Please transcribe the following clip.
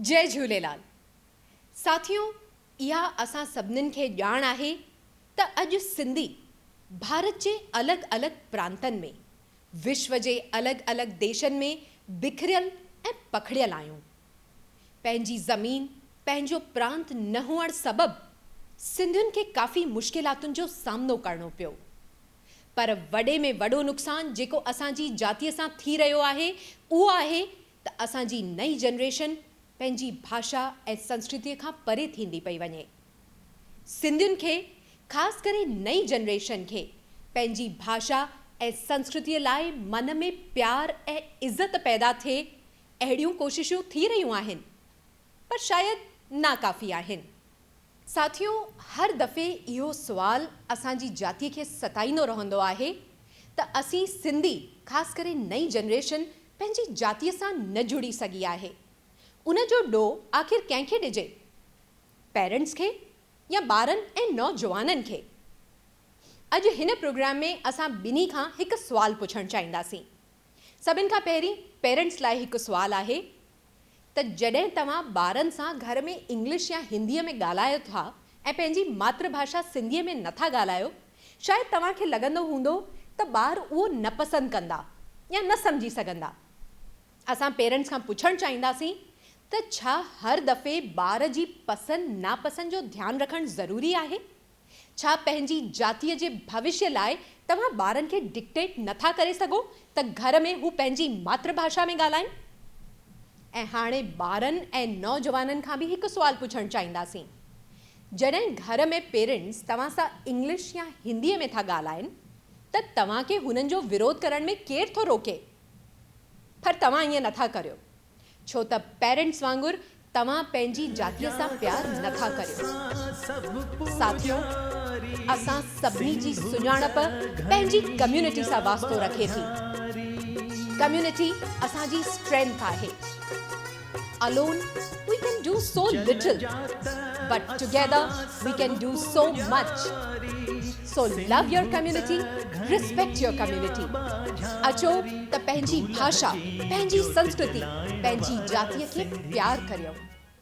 جئي جهوليلال ساٿيو اها اسان سڀنين کي ڄاڻ آهي ته اڄ سنڌي ڀارت جي الڳ الڳ پرانتن ۾ وشو جي الڳ الڳ ديشن ۾ بکريل ۽ پکڙيل آهيون. پنهنجي زمين پنهنجو پرانت نه هئڻ سبب سنڌين کي ڪافي مشڪلاتن جو سامنو ڪرڻو پيو. پر وڏي ۾ وڏو نقصان جيڪو اسان جي جاتيء سان ٿي رهيو آهي اهو آهي ته اسان جي نئين جنريشن پنهنجي ڀاشا ۽ سنسڪرتيء کان پري ٿيندي پئي وڃي. سنڌين کي خاص ڪري نئين جنريشن کي پنهنجي ڀاشا ۽ سنسڪرتيء لاء من ۾ پيار ۽ عزت پيدا ٿئي اهڙيون ڪوششون ٿي رهيون آهن پر شايد ناڪافي آهن. ساٿيو هر دفعي اهو سوال اسان جي جاتيء کي ستائيندو رهندو آهي ته اسين سنڌي خاص ڪري نئين جنريشن پنهنجي جاتيء سان نه جڙي سگهي آهي. ان جو ڏوهه آخر ڪنهن کي ڏجي؟ پيرنٽس کي يا ٻارن ۽ نوجوانن کي؟ اڄ هن پروگرام ۾ اسان ٻنهي کان هڪ سوال پڇڻ چاهينداسين. سڀن کان پهرين پيرنٽس لاء هڪ سوال آهي ته جڏهن توهان ٻارن سان گهر ۾ انگلش يا هنديء ۾ ڳالهايو ٿا ۽ پنهنجي ماتر ڀاشا سنڌيء ۾ نٿا ڳالهايو، شايد توهان کي لڳندو هوندو ته ٻار اهو نه پسند ڪندا يا نه سمجهي سگهندا. اسان پيرنٽس کان پڇڻ چاهينداسين ته ڇا هر دفعي ٻار جي پسند ناپسند جو ڌيان رکڻ ضروري آهي؟ ڇا پنهنجي جاتيء جي ڀوشيه لاء توهان ٻارن کي ڊڪٽيٽ نه ٿا ڪري سگهو ته گهر ۾ هو پنهنجي ماتر ڀاشا ۾ ڳالهائين؟ ۽ هاڻي ٻارن ۽ نوجوانن کان به هڪ سوال پڇڻ چاهينداسين. جڏهن گهر ۾ پيرنٽس توهان سان انگلش يا هنديء ۾ ٿا ڳالهائين ته توهان کي هنن جو وروڌ ڪرڻ ۾ ڪير ٿو روڪي؟ پر توهان ائين نه ٿا ڪريو. ڇو ته پيرنٽس وانگر توهان پنهنجي جاتيء سان پيار نه ٿا ڪريو. ساٿيو! اسان سڀني جي سڃاڻپ پنهنجي ڪميونٽي سان واسطو رکي ٿي. ڪميونٽي اسان جي اسٽرينٿ آهي. Alone we can do so little but together we can do so much. So love your community, respect your community. اچو ته پنهنجي ڀاشا، پنهنجي سنسڪرتي، پنهنجي جاتيء کي پيار ڪريون.